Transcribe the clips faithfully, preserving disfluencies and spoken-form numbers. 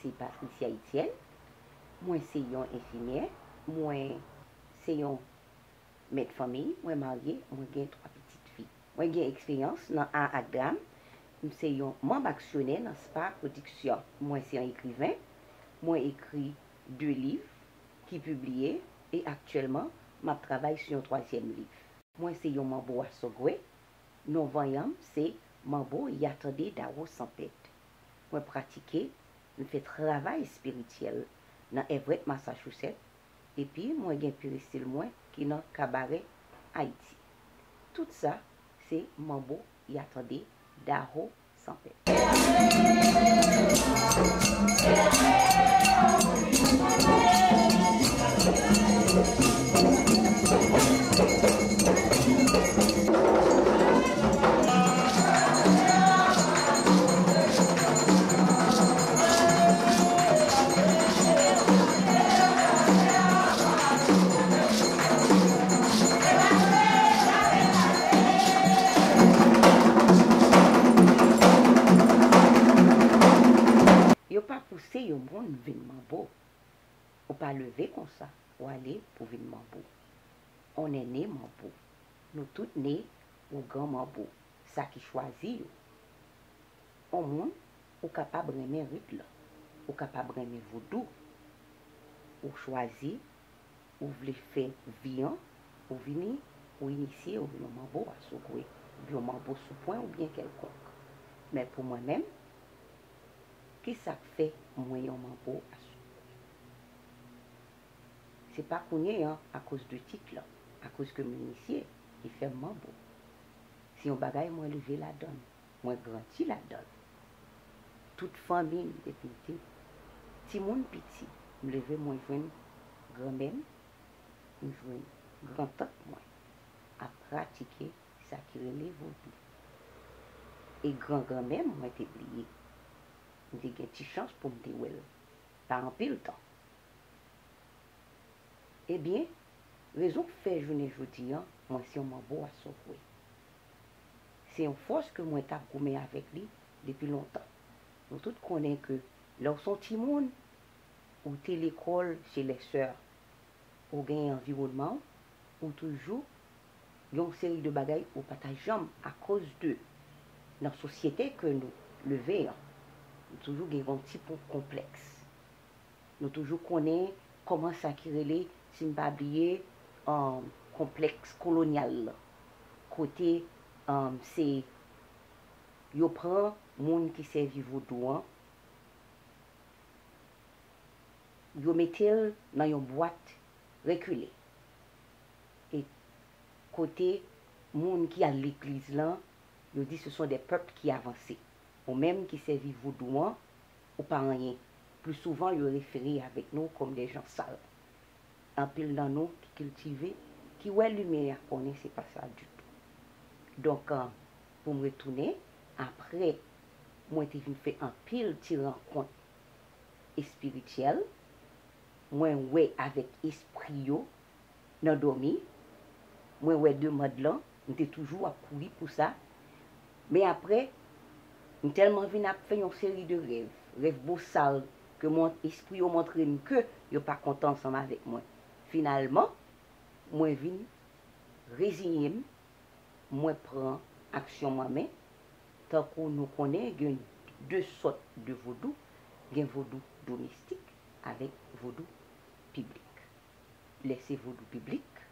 Se Patricia Etienne. Mwen se yon enfimyè. Mwen se yon mèt fanmi. Mwen marye. Mwen gen twa pitit fi. Mwen gen eksperyans nan a ak dram. M se yon manm aksyonè nan Spa Production. Mwen se yon ekriven. Mwen ekri de liv ki pibliye e aktyèlman m ap travay sou yon twazyèm liv. Mwen se yon manbo asogwe. Non vanyan m se Manbo Yatande Dawo Sanpèt. Mwen pratike, m fè travay espirityèl nan Everett, Massachusetts, epi mwen gen peristil mwen ki nan Kabarè, Ayiti. Tout sa se Manbo Yatande Dawo Sanpèt. Yo pa pouse yon moun vin manbo. Ou pa leve konsa, ou ale pou vin manbo. On est né manbo. Nou tout ne ougan manbo, sa ki chwazi yo. On moun, ou kapab renmen rit lan, ou kapab renmen vodou. Ou chwazi, ou vle fè vi an, ou vini, ou inisye, ou vin yon manbo asogwe, oubyen yon manbo sou pwen oubyen kèlkonk. Men pou mwen menm, ki sa k fè mwen yon manbo asogwe? Se pa kounye an, akoz de tit lan, akoz ke m inisye, ki fè m manbo. Se yon bagay mwen leve ladan l, mwen grandi ladan l. Tout fanmi m, depi m te timoun piti, m leve mwen jwenn granmè m, m jwenn grantant mwen ap pratike sa ki rele vodou. E gran granmè m, mwen te bliye. M te gen ti chans pou m te wè l pa anpil tan. Ebyen, rezon k fè jounen jodi an, mwen se yon manbo asogwe. Se yon fòs ke mwen t ap goumen avèk li depi lontan. Nou tout konnen ke lè w se yon timoun, ou te lekòl chez les sœurs, ou gen anviwònman w, ou toujou gen yon seri de bagay ou pa ta janm, akoz de nan sosyete ke nou leve an, nou toujou gen yon ti pon konplèks. Nou toujou konnen kòman sa ki rele, si m pa bliye, um, konplèks kolonyal la. Kote, um, se yo pran moun ki sèvi vodou an, yo mete l nan yon bwat rekile. E kote moun ki al legliz lan, yo di ce sont des peuples qui avancent. Ou menm ki sèvi vodou an, ou pa anyen. Pli souvan, yo refere avèk nou kòm des gens sales. Anpil nan nou ki kiltive, ki wè limyè a, konnen se pa sa ditou. Donk, an, pou m retounen, apre mwen te vin fè anpil ti rankont espirityèl, mwen wè avèk espri yo nan dòmi, mwen wè demann lan, m te toujou ap kouri pou sa. Men apre, m tèlman vin ap fè yon seri de rèv, rèv bosal, ke mwen, espri yo montre m ke yo pa kontan ansanm avèk mwen. Finalman, mwen vin reziye m, mwen pran aksyon mwen men, tankou nou konnen gen de sòt de vodou, gen vodou domestik avèk vodou piblik. Lè se vodou piblik,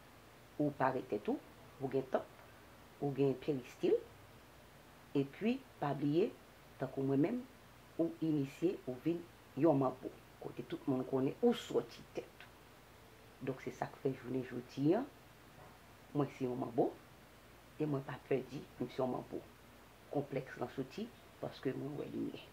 ou pare tèt ou, ou gen tanp, ou gen peristil, epi pa bliye, tankou mwen menm, ou inisye, ou vin yon manbo, kote tout moun konnen ou sòti tèt ou. Donk se sa k fè jounen jodi an, mwen se yon manbo, e mwen pa pè di m se yon manbo. Konplèks lan soti paske mwen wè limyè.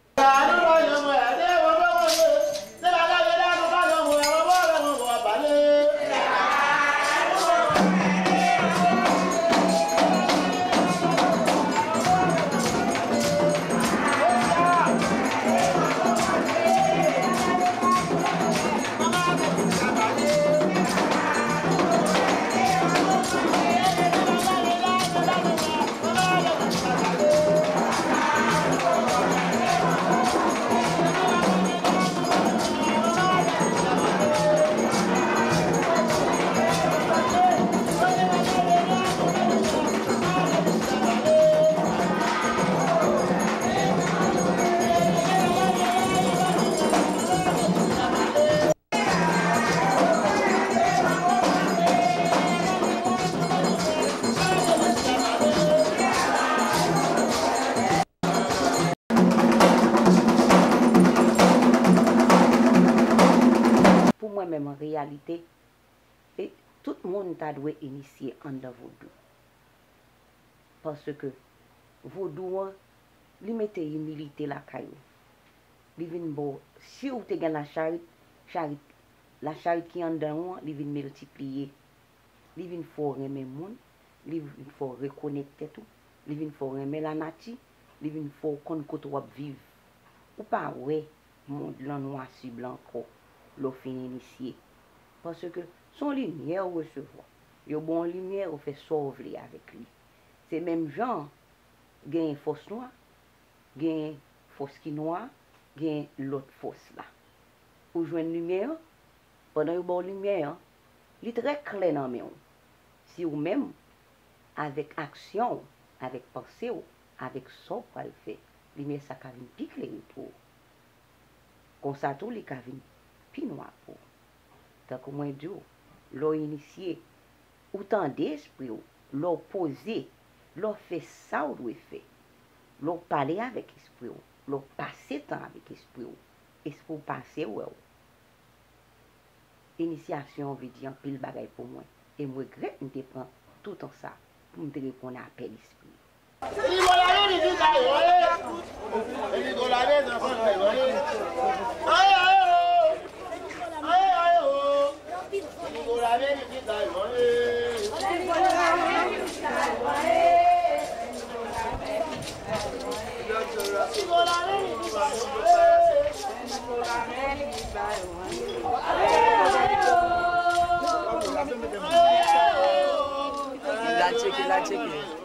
Moun ta dwe inisye anndan vodou. Paske vodou an, li mete imilite lakay ou. Li vin ba w, si w te gen lacharit, charit, lacharit ki anndan ou an, li vin miltipliye. Li vin fè w renmen moun, li vin fè w rekonèt tèt ou, li vin fè w renmen lanati, li vin fè w konn kote w ap viv. Ou pa wè mond lan nwa si blan ankò lè w fin inisye. Paske se yon limyè ou resevwa. Yo ba w yon limyè, ou fè sa w vle avèk li. Se menm jan an, genyen fòs nwa, genyen fòs ki nwa, genyen lòt fòs la. Ou jwenn limyè an, pandan yo ba w limyè an, li trè klè nan men w. Si ou menm, avèk aksyon w, avèk panse w, avèk sa w pral fè, limyè sa ka vin pi klere pou ou. Konsa tou, li ka vin pi nwa pou ou. Tankou mwen di w, lè w inisye, ou tande espri w, lè w poze, lè w fè sa w dwe fè, lè w pale avèk espri w, lè w pase tan avèk espri w, espri w pase wè w. Inisyasyon an vle di anpil bagay pou mwen, e m regrèt m te pran tou tan sa pou m te reponn apèl espri. La tcheke, la tcheke.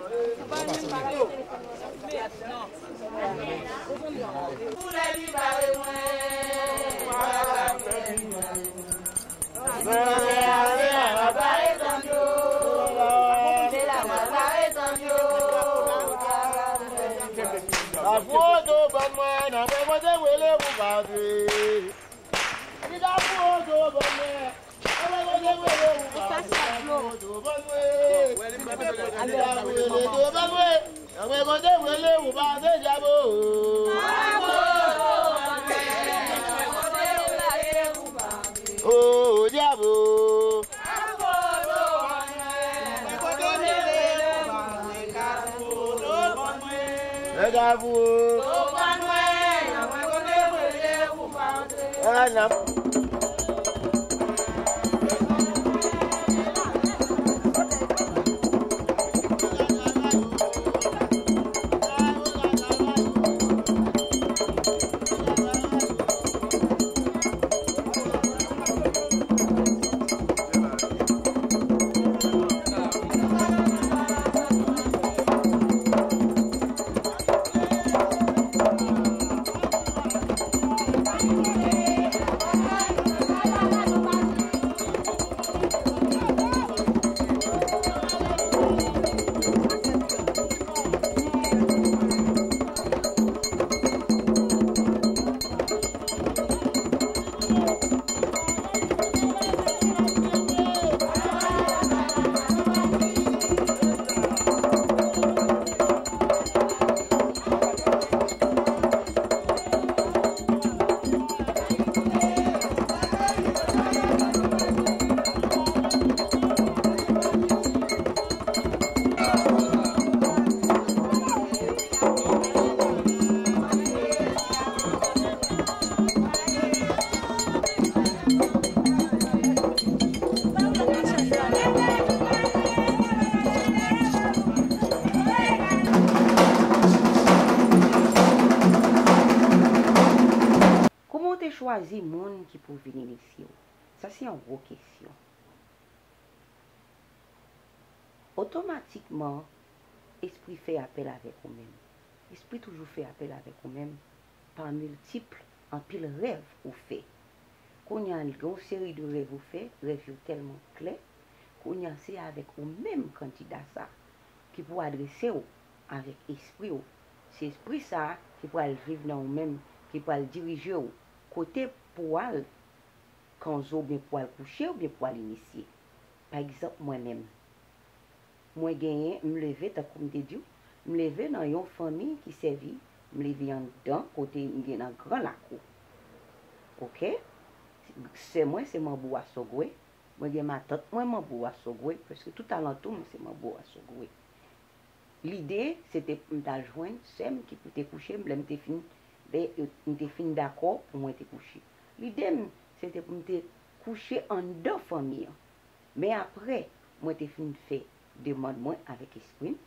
Afwodo ban mwen, nan mwen kote wele ou pa vle. Li ta pou oto ban mwen. Nan mwen kote wele ou pa vle. Afwodo ban mwen. Li ta pou wele oto ban mwen. Nan mwen kote wele ou pa vle, dyabo. Oh, dyabo. Nèg avou. Ah, nan. Kouman w te chwazi moun ki pou vin inisye w? Sa se yon gwo kesyon. Otomatikman, espri fè apèl avèk ou menm. Espri toujou fè apèl avèk ou menm pa miltip anpil rèv ou fè. Kounye a, gen yon seri de rèv ou fè, rèv yo tèlman klè, kounye a, se avèk ou menm kandida sa ki pou adrese w avèk espri w. Se espri sa ki pral viv nan ou menm, ki pral dirije w kote pou w al kanzo oubyen pou w al kouche oubyen pou w al inisye. Pa egzanp, mwen menm, mwen genyen, m leve, tankou m te di w, m leve nan yon fanmi ki sèvi, m leve anndan kote m gen nan gran lakou. Oke? Sè mwen se Manbo Asogwe, Mwen gen matant mwen, Manbo Asogwe, prèske tout alantou mwen se Manbo Asogwe. Lide, se te pou m t al jwenn sè m ki pou te kouche m lè m te fin, lè m te fin dakò pou mwen te kouche. Lide m, se te pou m te kouche anndan fanmi an. Men apre, mwen te fin fè demann mwen avèk espri m,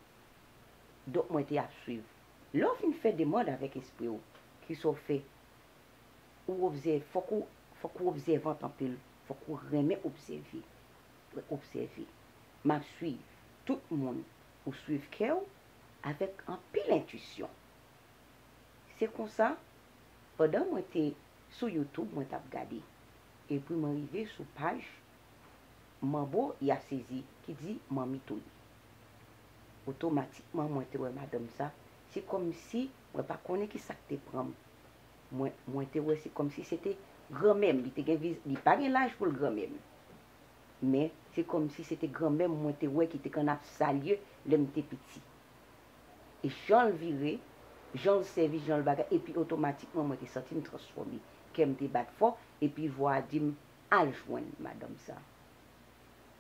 donk mwen te ap swiv. Lè w fin fè demann avèk espri w, kisa w fè? Ou obsève, fòk ou, fòk ou obsèvant anpil, fòk ou renmen obsève. Obsève. M ap swiv tout moun, ou swiv kè w avèk anpil entwisyon. Se konsa, pandan mwen te sou YouTube, mwen t ap gade. Epi mwen rive sou paj Manbo Yasezi ki di Manmi Toye. Otomatikman, mwen te wè madanm sa, se kòmsi mwen pa konnen ki sa k te pran m. Mwen, mwen te wè se kòmsi se te granmè m, li te gen viz, li pa gen laj pou l granmè m. Men, se kòmsi se te granmè m mwen te wè ki te konn ap salye lè m te piti. E jan l vire, jan l sèvi, jan l bagay, epi otomatikman mwen te santi m transfòme. Kè m te bat fò, epi vwa a di m, al jwenn madanm sa.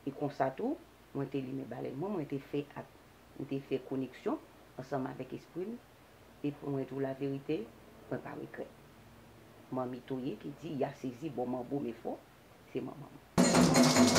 E konsa tou, mwen te limen balèn mwen, mwen te fè ak, mwen te fè koneksyon ansanm avèk espri m, e pou mwen di w laverite, mwen pa regrèt. Manmi Toye ki di, Yasezi bon manbo, men fò, se manman mwen.